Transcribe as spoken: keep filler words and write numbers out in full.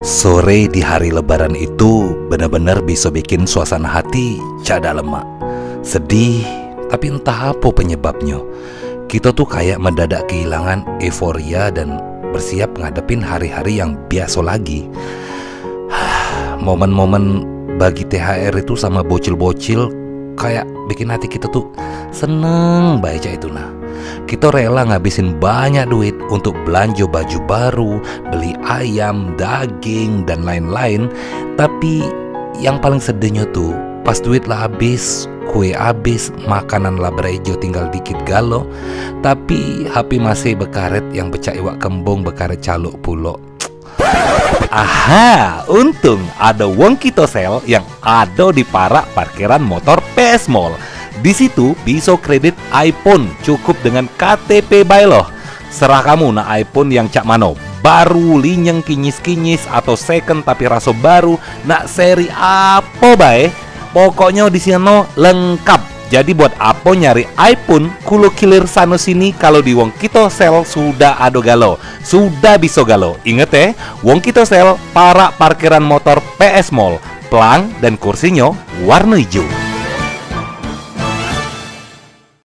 Sore di hari lebaran itu bener-bener bisa bikin suasana hati cak dak lemak. Sedih, tapi entah apa penyebabnya. Kita tuh kayak mendadak kehilangan euforia dan bersiap ngadepin hari-hari yang biasa lagi. Momen-momen bagi T H R itu sama bocil-bocil kayak bikin hati kita tuh seneng bae cak itu nah. Kita rela ngabisin banyak duit untuk belanja baju baru, beli ayam, daging, dan lain-lain. Tapi yang paling sedihnya tuh pas duit lah habis, kue habis, makanan lah berejo tinggal dikit galo. Tapi H P masih bekaret yang pecak iwak kembung bekaret caluk pulo. Aha, untung ada Wong Kito Sel yang ada di parak parkiran motor P S Mall. Di situ bisa kredit iPhone cukup dengan K T P bae loh. Serah kamu nak iPhone yang cak mano, baru, linyeng, kinyis-kinyis atau second tapi raso baru, nak seri apo bae. Pokoknyo di sini lengkap. Jadi buat apo nyari iPhone kulo kilir sano sini, kalau di Wong Kito Sel sudah ado galo, sudah biso galo. Inget eh, Wong Kito Sel parak parkiran motor P S Mall, plang dan kursinyo warno ijo.